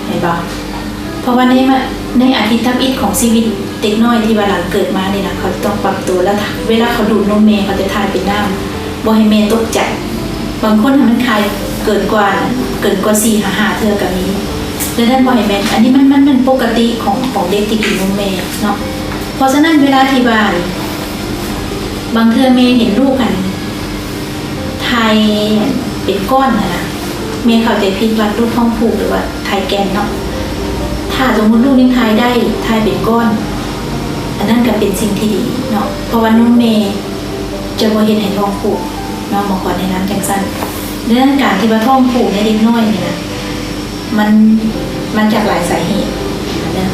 ແມ່ນບໍ່? ເພາະວ່າໃນ ໃນອາທິດທຳອິດຂອງຊີວິດເດັກນ້ອຍທີ່ວ່າຫຼັງເກີດມານີ້ນະ ເຂົາຈະຕ້ອງປັບຕົວ ແລ້ວເວລາເຂົາດູດນົມແມ່ ເຂົາຈະຖ່າຍເປັນນ້ຳ ບໍ່ໃຫ້ແມ່ຕົກໃຈ. ບາງຄົນຫັ້ນມັນຖ່າຍເກີນກວ່າ ເກີນກວ່າສີ່ຫາຫ້າເທື່ອກໍມີ. ດັ່ງນັ້ນບໍ່ໃຫ້ແມ່ ອັນນີ້ມັນ ມັນເປັນປົກກະຕິຂອງ ຂອງເດັກທີ່ກິນນົມແມ່ເນາະ. ເພາະສະນັ້ນເວລາທີ່ວ່າ ບາງເທື່ອແມ່ເຫັນລູກຫັ້ນ ຖ່າຍເປັນກ້ອນຫັ້ນນະ ແມ່ເຂົ້າໃຈຜິດວ່າລູກທ້ອງຜູກ ຫຼືວ່າຖ່າຍແກ່ນເນາະ. ຖ້າສົມມຸດລູກຍັງຖ່າຍໄດ້ ຖ່າຍເປັນກ້ອນ ອັນນັ້ນກໍເປັນສິ່ງທີ່ດີເນາະ ເພາະວ່ານົມແມ່ຈະບໍ່ເຮັດໃຫ້ທ້ອງຜູກເນາະ ໝໍຂໍແນະນຳຈັ່ງຊັ້ນ. ດັ່ງນັ້ນການທີ່ວ່າທ້ອງຜູກໃນເດັກນ້ອຍນີ້ນະ ມັນມາຈາກຫຼາຍສາເຫດເນາະ.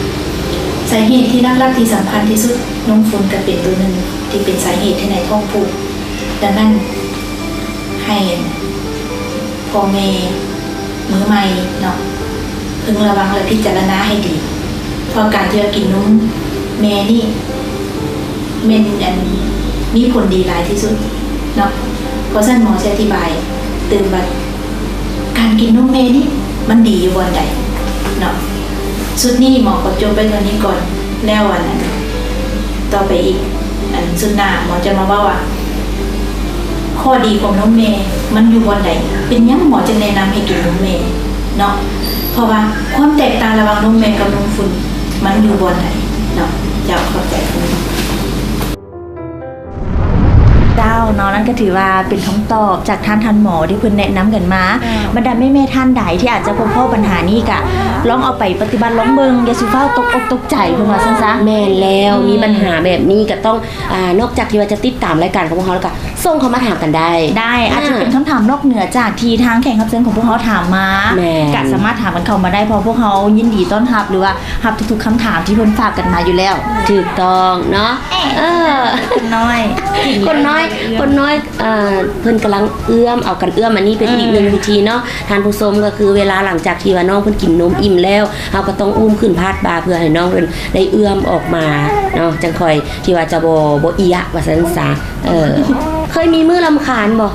ສາເຫດທີ່ຫຼັກໆ ທີ່ສຳຄັນທີ່ສຸດ ນົມຝຸ່ນກໍເປັນຕົວໜຶ່ງທີ່ເປັນສາເຫດເຮັດໃຫ້ທ້ອງຜູກ. ດັ່ງນັ້ນ ໃຫ້ພໍ່ແມ່ມືໃໝ່ເນາະ ເພິ່ງລະວັງ ແລະ ພິຈາລະນາໃຫ້ດີ ເພາະການທີ່ວ່າກິນນົມແມ່ນີ້ແມ່ນ ອັນ ມີຜົນດີຫຼາຍທີ່ສຸດເນາະ. ເພາະສະນັ້ນໝໍຊິອະທິບາຍຕື່ມວ່າ ການກິນນົມແມ່ນີ້ມັນດີຢູ່ບ່ອນໃດເນາະ. ຊຸດນີ້ໝໍຂໍຈົບໄວ້ເທົ່ານີ້ກ່ອນ ແລ້ວ ອັນ ອັນ ຕໍ່ໄປອີກ ອັນ ຊຸດໜ້າໝໍຈະມາເວົ້າວ່າ ຂໍ້ດີຂອງນົມແມ່ມັນຢູ່ບ່ອນໃດ? ເປັນຫຍັງໝໍຈຶ່ງແນະນຳໃຫ້ກິນນົມແມ່ເນາະ? ເພາະວ່າຄວາມແຕກຕ່າງລະຫວ່າງນົມແມ່ກັບນົມຝຸ່ນມັນຢູ່ບ່ອນໃດເນາະ? ເຈົ້າ ຂອບໃຈ. ເຈົ້າເນາະ ນັ້ນກໍຖືວ່າເປັນຄຳຕອບຈາກທາງທ່ານໝໍທີ່ເພິ່ນແນະນຳກັນມາ. ເຈົ້າ ບັນດາແມ່ໆທ່ານໃດທີ່ອາດຈະພົບພໍ້ບັນຫານີ້ ກະລອງເອົາໄປປະຕິບັດລອງເບິ່ງ ຢ່າສູ່ຟ້າວຕົກອົກຕົກໃຈ ເພິ່ນວ່າຊັ້ນຊະ. ແມ່ນແລ້ວ ອືມ ມີບັນຫາແບບນີ້ກໍຕ້ອງ ອ່າ ນອກຈາກທີ່ວ່າຈະຕິດຕາມລາຍການຂອງພວກເຮົາແລ້ວ ກໍ ສົ່ງເຂົ້າມາຖາມກັນໄດ້ ໄດ້ ອາດຈະເປັນຄຳຖາມນອກເໜືອຈາກທີ່ທາງແຂກຮັບເຊີນຂອງພວກເຮົາຖາມມາ ແມ່ນ ກະສາມາດຖາມກັນເຂົ້າມາໄດ້ ເພາະພວກເຮົາຍິນດີຕ້ອນຮັບ ຫຼືວ່າຮັບທຸກໆຄຳຖາມທີ່ເພິ່ນຝາກກັນມາຢູ່ແລ້ວ. ຖືກຕ້ອງເນາະ ເອີ ຄົນນ້ອຍ ຄົນນ້ອຍ ຄົນນ້ອຍ ເອີ ເພິ່ນກຳລັງເອື້ອມ ເອົາກັນເອື້ອມ ອັນນີ້ເປັນອີກໜຶ່ງວິທີເນາະ ທ່ານຜູ້ຊົມ ກໍຄືເວລາຫຼັງຈາກທີ່ວ່ານ້ອງເພິ່ນກິນນົມອີ່ມແລ້ວ ເຮົາກໍຕ້ອງອຸ້ມຂຶ້ນພາດບ່າ ເພື່ອໃຫ້ນ້ອງເພິ່ນໄດ້ເອື້ອມອອກມາເນາະ ຈັ່ງຄ່ອຍທີ່ວ່າຈະບໍ່ ບໍ່ເອຍະ ວ່າຊັ້ນຊະ. ເອີ ເຄີຍມີມື້ລຳຄານບໍ່?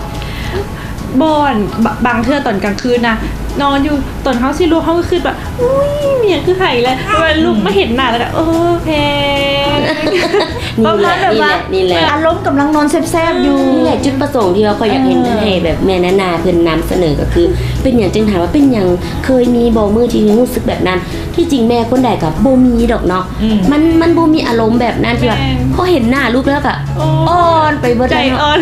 ບໍ່ ບ- ບາງເທື່ອຕອນກາງຄືນນະ ນອນຢູ່ ຕອນເຮົາຊິລຸກ ເຮົາກໍຄິດວ່າ ອຸ້ຍ ມີຫຍັງຄືໄຫ້ແລ້ວ ແຕ່ວ່າລຸກມາເຫັນໜ້າແລ້ວກໍ ເອີ ແພງ ປະມານແບບວ່າ ນີ້ແຫຼະ ນີ້ແຫຼະ ອາລົມກຳລັງນອນແຊບໆຢູ່ ນີ້ແຫຼະຈຸດປະສົງທີ່ວ່າຂ້ອຍຢາກເຫັນ ເອີ ໃຫ້ແບບແມ່ນານາເພິ່ນນຳສະເໜີ ກໍຄືເປັນຫຍັງຈຶ່ງ ຖາມວ່າເປັນຫຍັງ ເຄີຍມີບໍ່ມື້ທີ່ຮູ້ສຶກແບບນັ້ນ? ທີ່ຈິງແມ່ຄົນໃດກໍບໍ່ມີດອກເນາະ ອືມ ມັນ ມັນບໍ່ມີອາລົມແບບນັ້ນທີ່ວ່າ ແມ່ນ ພໍເຫັນໜ້າລູກແລ້ວກໍ ໂອ້ ອ່ອນໄປເບິດ ໃຈ ແລ້ວເນາະ ອ່ອນ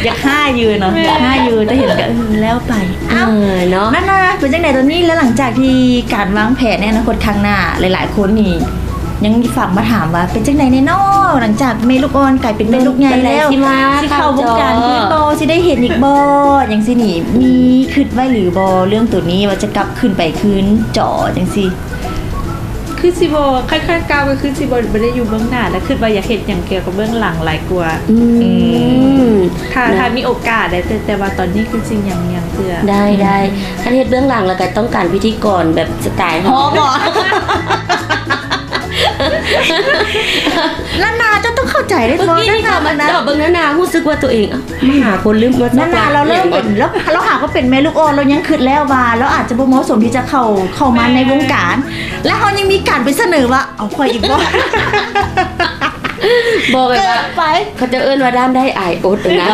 ຢາກຮ້າຍຢູ່ເນາະ ແມ່ນ ຢາກຮ້າຍຢູ່ ແຕ່ເຫັນກໍ ເອີ ແລ້ວໄປ. ເອີ ເອົ້າ ເນາະ ນານາ ເປັນຈັ່ງໃດຕອນນີ້? ແລ້ວຫຼັງຈາກທີ່ການວາງແຜນໃນອະນາຄົດຂ້າງໜ້າ ຫຼາຍໆຄົນນີ້ຍັງຝາກມາຖາມວ່າ ເປັນຈັ່ງໃດແນ່ນໍ ຫຼັງຈາກແມ່ລູກອ່ອນກາຍເປັນແມ່ລູກໃຫຍ່ແລ້ວ ຊິເຂົ້າວົງການອີກບໍ່ ຊິໄດ້ເຫັນອີກບໍ່ ຈັ່ງຊີ້ນີ້ ມີຄິດໄວ້ຫຼືບໍ່ ເລື່ອງໂຕນີ້ວ່າຈະກັບຄືນໄປຄືນຈໍຈັ່ງຊີ້? ຄືຊິບໍ່ ຄັນ ຄັນກ້າວກໍຄືຊິບໍ່ ບໍ່ໄດ້ຢູ່ເບື້ອງໜ້າ ແລ້ວຄິດວ່າຢາກເຮັດຫຍັງກ່ຽວກັບເບື້ອງຫຼັງຫຼາຍກວ່າ. ອືມ ອືມ ຖ້າ ນະ ຖ້າມີໂອກາດໄດ້ ແຕ່ ແຕ່ວ່າຕອນນີ້ຄືຊິຍັງ ຍັງເທື່ອ. ໄດ້ ອືມ ໄດ້ ຄັນເຮັດເບື້ອງຫຼັງແລ້ວກໍຕ້ອງການພິທີກອນແບບສະໄຕເຮົາ ພໍບໍ່? ລານາ ເຈົ້າຕ້ອງເຂົ້າໃຈເດ້ ເມື່ອກີ້ນີ້ເຂົ້າມາເຈາະເບິ່ງນານາ ຮູ້ສຶກວ່າຕົວເອງ ມາຫາຄົນລືມວ່າ ນານາ ລາວເລີ່ມເປັນ ລາວ ລາວຫາກໍເປັນແມ່ລູກອ່ອນ ລາວຍັງຄິດແລ້ວວ່າ ລາວອາດຈະບໍ່ເໝາະສົມທີ່ຈະເຂົ້າ ເຂົ້າມາໃນວົງການ ແລະ ເຮົາຍັງມີການໄປສະເໜີວ່າ ເອົາຂ້ອຍອີກບໍ່? ບໍ່ ແບບວ່າ ເກີນໄປ ເຂົາເຈົ້າເອີ້ນວ່າດ້ານໄດ້ອາຍອົດນະ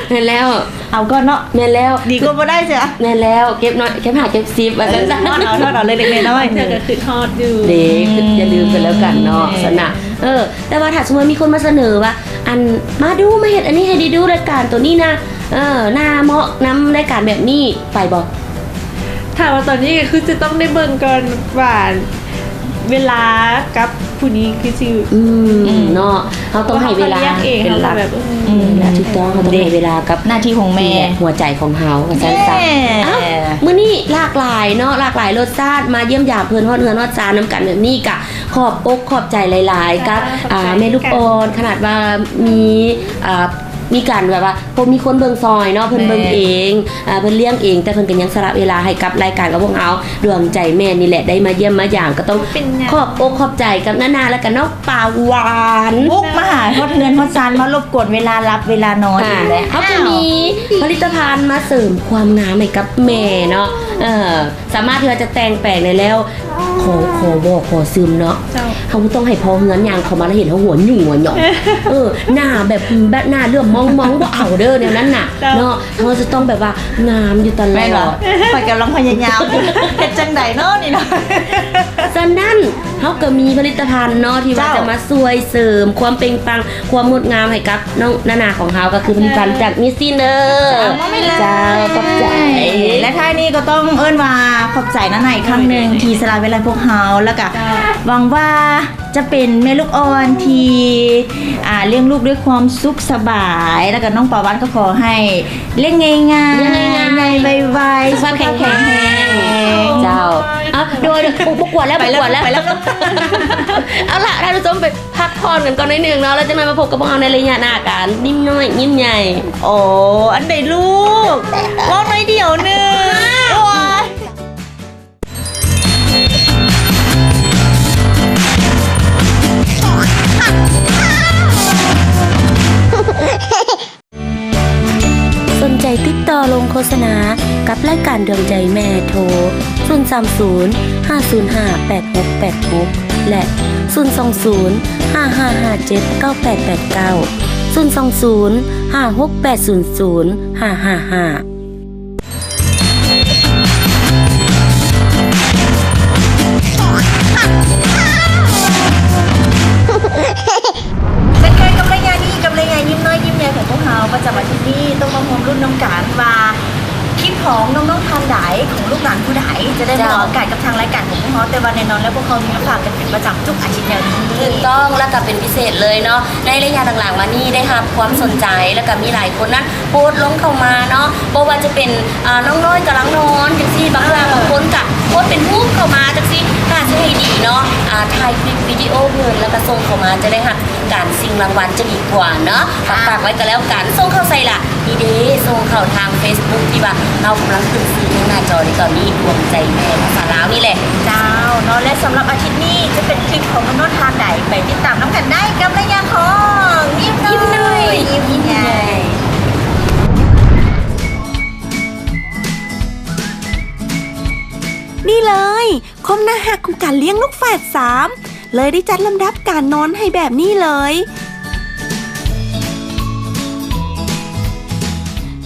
ແມ່ນແລ້ວ ເອົາກ່ອນເນາະ ແມ່ນແລ້ວ ດີກວ່າບໍ່ໄດ້ເສຍ ແມ່ນແລ້ວ ເກັບໜ້ອຍ ເກັບຫ້າເກັບສິບ ວ່າຊັ້ນຊະ ເອີ ທອດເອົາ ທອດເອົາເລັກໆນ້ອຍໆ ເທື່ອກໍຄິດຮອດຢູ່ ເດ້ ອືມ ຢ່າລືມກັນແລ້ວກັນເນາະ ແມ່ນ ຊັ້ນນະ ເອີ ແຕ່ວ່າຖ້າສົມມຸດວ່າມີຄົນມາສະເໜີວ່າ ອັນ ມາດູ ມາເຮັດອັນນີ້ໃຫ້ດີດູ ລາຍການໂຕນີ້ນະ ເອີ ໜ້າເໝາະນຳລາຍການແບບນີ້ ໄປບໍ່? ຖ້າວ່າຕອນນີ້ກໍຄືຈະຕ້ອງໄດ້ເບິ່ງກ່ອນວ່າ ເວລາກັບຜູ້ນີ້ຄືຊິ ອືມ ອືມ ເນາະ ເຮົາຕ້ອງໃຫ້ເວລາ ເຮົາກໍເລືອກເອງ ເປັນຫຼັກ ເຮົາກໍແບບ ອືມ ອືມ ຖືກຕ້ອງ ເຮົາຕ້ອງໃຫ້ເວລາກັບ ໜ້າທີ່ຂອງແມ່ ຫົວໃຈຂອງເຮົາ ວ່າຊັ້ນຊະ ເອີ ເອົ້າ ມື້ນີ້ຫຼາກຫຼາຍເນາະ ຫຼາກຫຼາຍລົດຊາດ ມາຢ້ຽມຢາມເພິ່ນຮອດເຮືອນຮອດຊານນຳກັນແບບນີ້ ກະ ຂອບອົກຂອບໃຈຫຼາຍໆ ກັບ ອ່າ ແມ່ລູກອ່ອນ ຂະໜາດວ່າມີ ອ່າ ມີການແບບວ່າ ບໍ່ມີຄົນເບິ່ງຊ່ອຍເນາະ ເພິ່ນເບິ່ງເອງ ແມ່ນ ອ່າ ເພິ່ນລ້ຽງເອງ ແຕ່ເພິ່ນກໍຍັງສະຫຼະເວລາໃຫ້ກັບລາຍການກັບພວກເຮົາ ດວງໃຈແມ່ນີ້ແຫຼະ ໄດ້ມາຢ້ຽມມາຢາມ ກໍຕ້ອງ ເປັນຫຍັງ ຂອບອົກຂອບໃຈກັບນານາ ແລ້ວກໍນ້ອງປາຫວານ ບຸກມາຫາຮອດເຮືອນຮອດຊານ ມາລົບກວນເວລາຫຼັບເວລານອນ ອ່າ ອີກແລ້ວ ເຮົາກໍມີຜະລິດຕະພັນມາເສີມຄວາມງາມໃຫ້ກັບແມ່ເນາະ ເອີ ສາມາດທີ່ວ່າຈະແຕ່ງແປງໄດ້ແລ້ວ ຂໍ ຂໍບອກ ຂໍຊຶມເນາະ ເຈົ້າ ເຮົາບໍ່ຕ້ອງໃຫ້ພໍ່ເຮືອນຍ່າງເຂົ້າມາແລ້ວເຫັນເຮົາຫົວຫຍຸ້ງຫົວຫຍອງ ເອີ ໜ້າແບບ ແບບໜ້າເຫຼື້ອມມອງໆ ບໍ່ເອົາເດີແນວນັ້ນນະ ເຈົ້າ ເນາະ ເຮົາຈະຕ້ອງແບບວ່າງາມຢູ່ຕະຫຼອດ ແມ່ນບໍ່? ຂ້ອຍກຳລັງພະຍາຍາມ ເຮັດຈັ່ງໃດເນາະນີ້ເນາະ ສະນັ້ນ ເຮົາກໍມີຜະລິດຕະພັນເນາະ ທີ່ວ່າ ເຈົ້າ ຈະມາຊ່ວຍເສີມຄວາມເປັ່ງປັງ ຄວາມງົດງາມໃຫ້ກັບນ້ອງນານາຂອງເຮົາ ກໍຄືຜະລິດຕະພັນຈາກມິສຊີນເດີ ເຈົ້າ ຂອບໃຈ ແລະ ທ້າຍນີ້ກໍຕ້ອງເອີ້ນວ່າຂອບໃຈນານາອີກຄັ້ງໜຶ່ງ ທີ່ສະຫຼະເວລາໃຫ້ພວກເຮົາ ແລ້ວກໍ ເຈົ້າ ຫວັງວ່າຈະເປັນແມ່ລູກອ່ອນທີ່ ອ່າ ລ້ຽງລູກດ້ວຍຄວາມສຸກສະບາຍ ແລ້ວກໍນ້ອງປາຫວານກໍຂໍໃຫ້ ລ້ຽງງ່າຍໆ ລ້ຽງງ່າຍໆ ໃຫຍ່ໄວໆ ສຸຂະພາບແຂງແຮງ ແຂງແຮງ ເຈົ້າ ເອົາ ໂດຍ ໂດຍ ບໍ່ ບໍ່ກວນແລ້ວ ບໍ່ກວນແລ້ວ ໄປແລ້ວ ໄປແລ້ວ ເອົາລະ ທ່ານຜູ້ຊົມ ໄປພັກຜ່ອນກັນກ່ອນໜ້ອຍໜຶ່ງເນາະ ແລ້ວຈັ່ງໃດມາພົບກັບພວກເຮົາໃນໄລຍະໜ້າ ການຍິ້ມນ້ອຍຍິ້ມໃຫຍ່ ໂອ້ ອັນໃດລູກ ເວົ້າໜ້ອຍດຽວໜຶ່ງ ໂອ້ຍ. ສົນໃຈຕິດຕໍ່ລົງໂຄສະນາກັບລາຍການດວງໃຈແມ່ ໂທ ສູນສາມສູນ ຫ້າສູນຫ້າ ແປດຫົກແປດຫົກ ແລະ ສູນສອງສູນ ຫ້າຫ້າຫ້າເຈັດ ເກົ້າແປດແປດເກົ້າ ສູນສອງສູນ ຫ້າຫົກແປດສູນສູນ ຫ້າຫ້າຫ້າ. ເຊັ່ນເຄີຍກັບລາຍການນີ້ ກັບລາຍການຍິ້ມນ້ອຍຍິ້ມໃຫຍ່ຂອງພວກເຮົາ ປະຈຳອາທິດນີ້ ຕ້ອງມາຮ່ວມລຸ້ນນຳກັນວ່າ ຄລິບຂອງນ້ອງໆທ່ານໃດ ຂອງລູກຫຼານຜູ້ໃດ ຈະໄດ້ມາອອກອາກາດກັບທາງລາຍການ ເຮົາ ແຕ່ວ່າແນ່ນອນແລ້ວ ພວກເຮົາມີມາຝາກກັນເປັນປະຈຳທຸກອາທິດແນວນີ້. ຖືກຕ້ອງ ແລ້ວກໍເປັນພິເສດເລີຍເນາະ ໃນໄລຍະຫຼັງໆມານີ້ ໄດ້ຮັບຄວາມສົນໃຈ ແລ້ວກໍມີຫຼາຍຄົນນັ້ນໂພສລົງເຂົ້າມາເນາະ ບໍ່ວ່າຈະເປັນ ອາ ນ້ອງນ້ອຍກຳລັງນອນຈັ່ງຊີ້ ບາງເທື່ອບາງຄົນກໍໂພສເປັນຮູບເຂົ້າມາຈັ່ງຊີ້ ຖ້າຊິໃຫ້ດີເນາະ ອາ ຖ່າຍຄລິບວິດີໂອເພິ່ນ ແລ້ວກໍສົ່ງເຂົ້າມາ ຈະໄດ້ຮັບການຊິງລາງວັນຈະດີກວ່າເນາະ. ຝາກ ຝາກໄວ້ກໍແລ້ວກັນ. ສົ່ງເຂົ້າໃສລະ? ນີ້ເດ້ ສົ່ງເຂົ້າທາງເຟສບຸກທີ່ວ່າເຮົາກຳລັງຂຶ້ນຊື່ໃນໜ້າຈໍໃນຕອນນີ້ ດວງໃຈແມ່ພາສາລາວນີ້ແຫຼະ. ເຈົ້າເນາະ ແລະ ສຳລັບອາທິດນີ້ຈະເປັນຄລິບຂອງນ້ອງໆທ່ານໃດ ໄປຕິດຕາມນຳກັນໄດ້ກັບລາຍການຂອງຍິ້ມໜ້ອຍ ຍິ້ມໃຫຍ່ ຍິ້ມໃຫຍ່. ນີ້ເລີຍ ຄວາມໜ້າຮັກຂອງການລ້ຽງລູກແຝດສາມ ເລີຍໄດ້ຈັດລຳດັບການນອນໃຫ້ແບບນີ້ເລີຍ.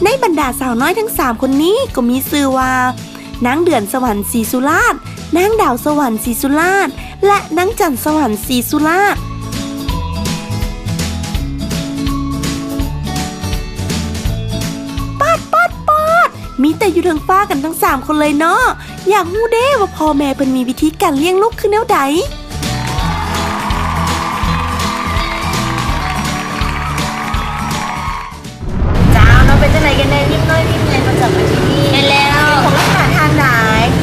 ໃນບັນດາສາວນ້ອຍທັງສາມຄົນນີ້ ກໍມີຊື່ວ່າ ນາງເດືອນສະຫວັນ ສີສຸລາດ, ນາງດາວສະຫວັນ ສີສຸລາດ ແລະ ນາງຈັນສະຫວັນ ສີສຸລາດ. ປາດ ປາດ ປາດ! ມີແຕ່ຢູ່ເທິງຟ້າກັນທັງສາມຄົນເລີຍເນາະ. ຢາກຮູ້ເດ້ວ່າພໍ່ແມ່ເພິ່ນມີວິທີການລ້ຽງລູກຄືແນວໃດ? ເຈົ້າເນາະ ເປັນຈັ່ງໃດກັນແດ່ ຍິ້ມນ້ອຍຍິ້ມໃຫຍ່ປະຈຳອາທິດນີ້? ແມ່ນແລ້ວ ມີຂອງລັກສະນະທ່ານໃດ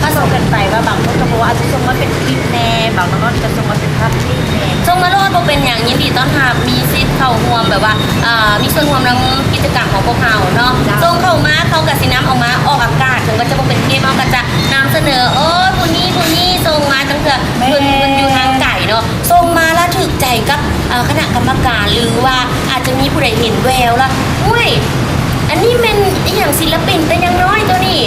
ປະສົມກັນໄປວ່າ ບາງຄົນກໍບອກວ່າອາດຈະສົ່ງມາເປັນຄລິບແດ່ ບາງຄົນກໍສົ່ງມາເປັນພາບຄລິບແດ່. ສົ່ງມາໂລດ ບໍ່ເປັນຫຍັງ ຍິນດີຕ້ອນຮັບ ມີສິດເຂົ້າຮ່ວມແບບວ່າ ເອີ ມີສ່ວນຮ່ວມນຳກິດຈະກຳຂອງພວກເຮົາເນາະ. ເຈົ້າ ສົ່ງເຂົ້າມາ ເຮົາກໍຊິນຳເອົາມາອອກອາກາດ ເຖິງວ່າຈະບໍ່ເປັນຄລິບ ເຮົາກໍຈະນຳສະເໜີ ໂອ້ຍ ຜູ້ນີ້ ຜູ້ນີ້ສົ່ງມາ ຈັ່ງເທື່ອ ແມ່ນ ເພິ່ນ ເພິ່ນຢູ່ທາງໄກເນາະ ສົ່ງມາແລ້ວຖືກໃຈກັບ ເອີ ຄະນະກຳມະການ ຫຼືວ່າອາດຈະມີຜູ້ໃດເຫັນແວວລະ ໂອ້ຍ ອັນນີ້ແມ່ນອີ່ຫຍັງ ສິນລະປິນແຕ່ຍັງນ້ອຍຕົວນີ້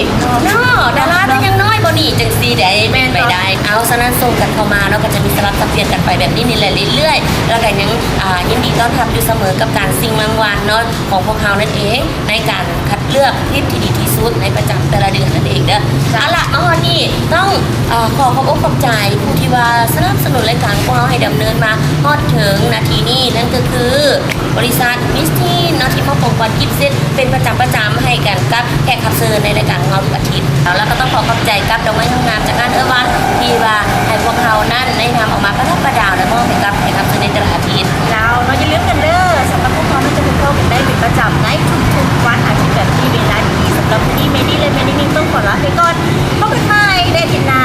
ເນາະ ດາລາແຕ່ຍັງນ້ອຍບໍ່ນີ້ ຈັ່ງຊີ້ໃດ ແມ່ນໄປໄດ້. ເອົາ ສະນັ້ນສົ່ງກັນເຂົ້າມາເນາະ ກໍຈະມີສະຫຼັບສັບປ່ຽນກັນໄປແບບນີ້ນີ້ແຫຼະເລື້ອຍໆ ແລ້ວກໍຍັງ ອ່າ ຍິນດີຕ້ອນຮັບຢູ່ສະເໝີກັບການຊິງລາງວັນເນາະ ຂອງພວກເຮົານັ້ນເອງ ໃນການຄັດເລືອກຄລິບທີ່ດີທີ່ສຸດໃນປະຈຳແຕ່ລະເດືອນນັ້ນເອງເດີ. ເອົາລະ ມາຮອດນີ້ຕ້ອງ ເອີ ຂໍຂອບອົກຂອບໃຈຜູ້ທີ່ວ່າສະໜັບສະໜູນລາຍການຂອງເຮົາໃຫ້ດຳເນີນມາຮອດເຖິງນາທີນີ້ ນັ້ນກໍຄື ບໍລິສັດມິສທີນເນາະ ທີ່ມອບຂອງຂວັນກິບເຊັດເປັນປະຈຳໆໃຫ້ກັນກັບແຂກຮັບເຊີນໃນລາຍການຂອງເຮົາທຸກອາທິດ. ແລ້ວກໍຕ້ອງຂໍຂອບໃຈກັບດອກໄມ້ງາມໆຈາກຮ້ານເອີວັນ ທີ່ວ່າໃຫ້ພວກເຮົານັ້ນໄດ້ນຳອອກມາປະດັບປະດາ ແລະ ມອບໃຫ້ກັບແຂກຮັບເຊີນໃນແຕ່ລະອາທິດ. ແລ້ວເນາະ ຢ່າລືມກັນເດີ ສຳລັບພວກເຮົານັ້ນຈະພົບພໍ້ກັນໄດ້ເປັນປະຈຳໃນທຸກໆວັນອາທິດແບບນີ້ເວລາດີໆ. ສຳລັບມື້ນີ້ ແມ່ດີ້ ແລະ ແມ່ນິງໆຕ້ອງຂໍລາໄປກ່ອນ. ພົບກັນໃໝ່ໃນອາທິດໜ້າ.